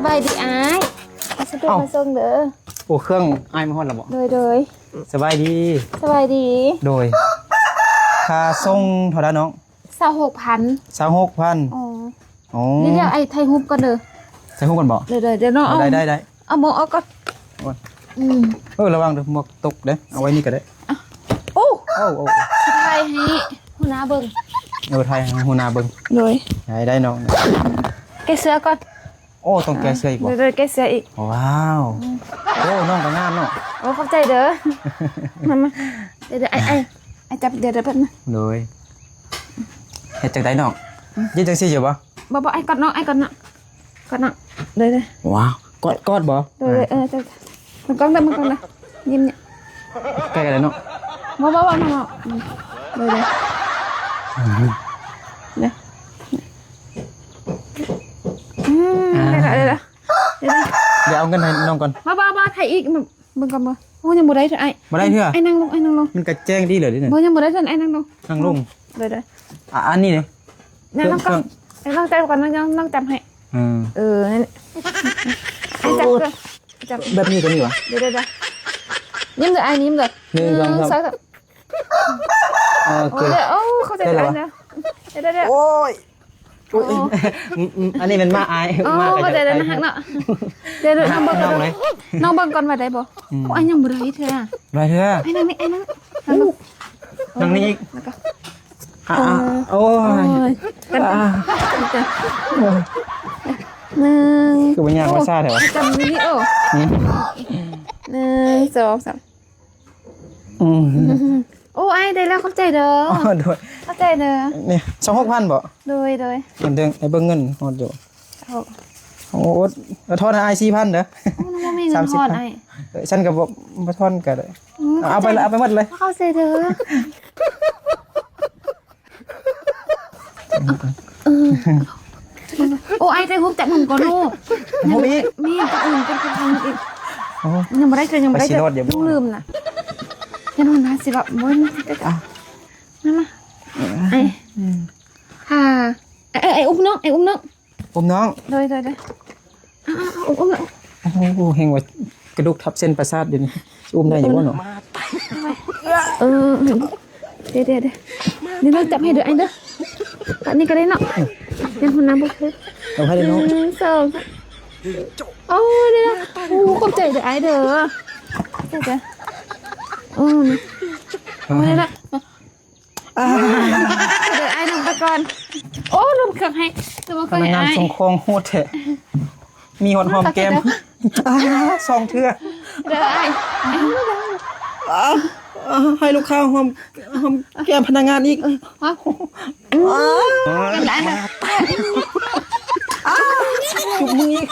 ສະບາຍດີອ້າຍ ມາສະດວກ ເອົ້າ ມາສົ່ງເດີ. ໂອ້ ເຄື່ອງອ້າຍມາຮອດແລ້ວບໍ? ໂດຍ ໂດຍ. ສະບາຍດີ. ສະບາຍດີ. ໂດຍ. ຄ່າສົ່ງເທົ່າໃດນ້ອງ? ຊາວຫົກພັນ. ຊາວຫົກພັນ. ອໍ ອໍ ດຽວ ດຽວ ອ້າຍຖ່າຍຮູບກ່ອນເດີ. ຖ່າຍຮູບກ່ອນບໍ? ໂດຍ ໂດຍ ດຽວນ້ອງເອົາ ໄດ້ ໄດ້ ໄດ້ ເອົາໝວກອອກກ່ອນ. ອືມ ເອີ ລະວັງເດີ ໝວກຕົກເດີ ເອົາໄວ້ນີ້ກໍໄດ້. ໂອ້ ໂອ້ ໂອ້ ຊິຖ່າຍໃຫ້ຫົວໜ້າເບິ່ງ. ເອີ ຖ່າຍໃຫ້ຫົວໜ້າເບິ່ງ. ໂດຍ. ໄດ້ ໄດ້ນ້ອງ. ແກະເສື້ອກ່ອນ. ໂອ້ ຕ້ອງແກະເສື້ອອີກບໍ? ໂດຍ ໂດຍ ແກະເສື້ອອີກ. ວ້າວ ອືມ ໂອ້ ນ້ອງກໍງາມເນາະ. ໂອ້ ຂອບໃຈເດີ. ມາ ມາ ດຽວ ດຽວ ອ້າຍ ອ້າຍ ອ້າຍຈັບ ດຽວ ດຽວແປັບໜຶ່ງ. ໂດຍ. ເຮັດຈັ່ງໃດນ້ອງ? ອືມ ເຮັດຈັ່ງຊີ້ຢູ່ບໍ? ບໍ່ ບໍ່ ອ້າຍກອດນ້ອງ ອ້າຍກອດນ້ອງ ກອດນ້ອງ. ໂດຍ ໂດຍ. ວ້າວ ກອດ ກອດບໍ? ໂດຍ ໂດຍ. ເອີ ເຈົ້າ ມັນກ້ອງເດີ ມັນກ້ອງເດີ ຍິ້ມນີ້ ໃກ້ກັນເລີຍເນາະ. ບໍ່ ບໍ່ ບໍ່ ບໍ່ ບໍ່. ອືມ ໂດຍ ໂດຍ. ອືມ ອ່າ ໄດ້ລະ ໄດ້ລະ ໄດ້ລະ. ດຽວເອົາເງິນໃຫ້ນ້ອງກ່ອນ. ບໍ່ ບໍ່ ບໍ່ ຖ່າຍອີກ ເບິ່ງກ່ອນ. ບໍ່ ໂອ້ ຍັງບໍ່ໄດ້ເທື່ອອ້າຍ. ບໍ່ໄດ້ເທື່ອ. ອ້າຍນັ່ງລົງ ອ້າຍນັ່ງລົງ. ມັນກະແຈ້ງດີເລີຍເດນີ້. ບໍ່ ຍັງບໍ່ໄດ້ເທື່ອ ອ້າຍນັ່ງລົງ ນັ່ງລົງ. ໂດຍ ໂດຍ. ອ່າ ອັນນີ້ເດ ນັ້ນ ເຄື່ອງ ນ້ອງ ເຄື່ອງ ນ້ອງຈັບກ່ອນ ນ້ອງ ນ້ອງຈັບໃຫ້. ເອີ ເອີ ນັ້ນ ອ້າຍຈັບກ່ອນ ຈັບ ແບບນີ້ຕົວນີ້ຫວາ? ເດີ ເດີ ເດີ ຍິ້ມເດີ ອ້າຍຍິ້ມເດີ. ໜຶ່ງ ສອງ ສາມ ໂອເຄ. ໂອ້ ເຂົ້າໃຈແລ້ວ ເດີ ເດີ ເດີ. ໂອ້ຍ ໂອ້ຍ ໂອ້ ອືມ ອັນນີ້ແມ່ນໝາອ້າຍ. ໂອ້ ໝາກໍ ເຂົ້າໃຈແລ້ວ ໜ້າຮັກເນາະ. ດຽວ ດຽວ ນ້ອງເບິ່ງກ່ອນ ນ້ອງເບິ່ງກ່ອນວ່າໄດ້ບໍ່? ອືມ ໂອ້ ອັນຍັງບໍ່ໄດ້ເທື່ອ. ບໍ່ໄດ້ເທື່ອ. ໄອ້ນັ່ງນີ້ ໄອ້ນັ່ງ ນັ່ງນີ້ອີກ ແລ້ວກໍ ອ່າ ໂອ້ຍ ໂອ້ຍ ອ່າ ໜຶ່ງ ຄືບໍ່ຍາກພາສາແທ້ຫວາ? ຈັບວິດີໂອ ອືມ ໜຶ່ງ ສອງ ສາມ. ອືມ ໂອ້ ອ້າຍ ໄດ້ແລ້ວ ຂອບໃຈເດີ. ອໍ ໂດຍ ຂອບໃຈເດີ. ນີ້ ຊາວຫົກພັນບໍ? ໂດຍ ໂດຍ. ເບິ່ງ ໃຫ້ເບິ່ງເງິນຮອດຢູ່. ໂອ້ ໂອ້ ທອນໃຫ້ອ້າຍສີ່ພັນເດີ. ໂອ້ ນ້ອງບໍ່ມີເງິນທອນອ້າຍ. ເອີ ຊັ້ນກໍບໍ່ ບໍ່ທອນກໍໄດ້. ອືມ ເອົາໄປເລີຍ ຂອບໃຈ ເອົາໄປໝົດເລີຍ. ຂອບໃຈເດີ. ເອີ ໂອ້ ອ້າຍ ຖ່າຍຮູບຈັບໜຶ່ງກ່ອນລູກ. ຮູບອີກ? ແມ່ນ ຈັບໜຶ່ງ ຈັບໜຶ່ງອີກ. ໂອ້ ຍັງບໍ່ໄດ້ເທື່ອ ຍັງບໍ່ໄດ້ເທື່ອ. ຍັງລືມນະ. ຍັງນອນນາຊິແບບ ບໍ່ ມາ ມາ ມາ. ອ້າຍ ອືມ ຫາ ອ້າຍ ອ້າຍ ອ້າຍ ອຸ້ມນ້ອງ ອ້າຍ ອຸ້ມນ້ອງ. ອຸ້ມນ້ອງ. ໂດຍ ໂດຍ ໂດຍ. ອ່າໆໆ ອຸ້ມ ອຸ້ມ ອຸ້ມ. ໂອ້ໂຫ ແຮງວ່າກະດູກທັບເສັ້ນປະສາດຢູ່ນີ້ ອຸ້ມໄດ້ຢູ່ບໍ່ເນາະ? ເອີ ເອີ ເອີ ດຽວ ດຽວ ດຽວ ດຽວນ້ອງຈັບໃຫ້ເດີ ອ້າຍເດີ. ອັນນີ້ກໍໄດ້ເນາະ. ອືມ ເປັນຫົວໜ້າບໍ່ຄື. ເອົາໃຫ້ເດີນ້ອງ. ໜຶ່ງ ສອງ ສາມ. ໂອ້ ດຽວ ໂອ້ ຂອບໃຈເດີ ອ້າຍເດີ. ຂອບໃຈເດີ. ອືມ ອືມ ດຽວ ດຽວ. ອ່າ ດຽວອ້າຍລົງໄປກ່ອນ. ໂອ້ ລົງເຄື່ອງໃຫ້ ລົງເຄື່ອງໃຫ້ອ້າຍ. ພະນັກງານສົ່ງຂອງໂຫດແທ້ ມີຮອດຫອມແກ້ມ. ອ່າ ສອງເທື່ອ. ເດີອ້າຍ. ອ່າ ໃຫ້ລູກຄ້າຫອມ ຫອມແກ້ມພະນັກງານອີກ. ເອີ ຫອມ. ອ່າ ໄດ້ນະ. ອ່າ ຈູບມືອີກ.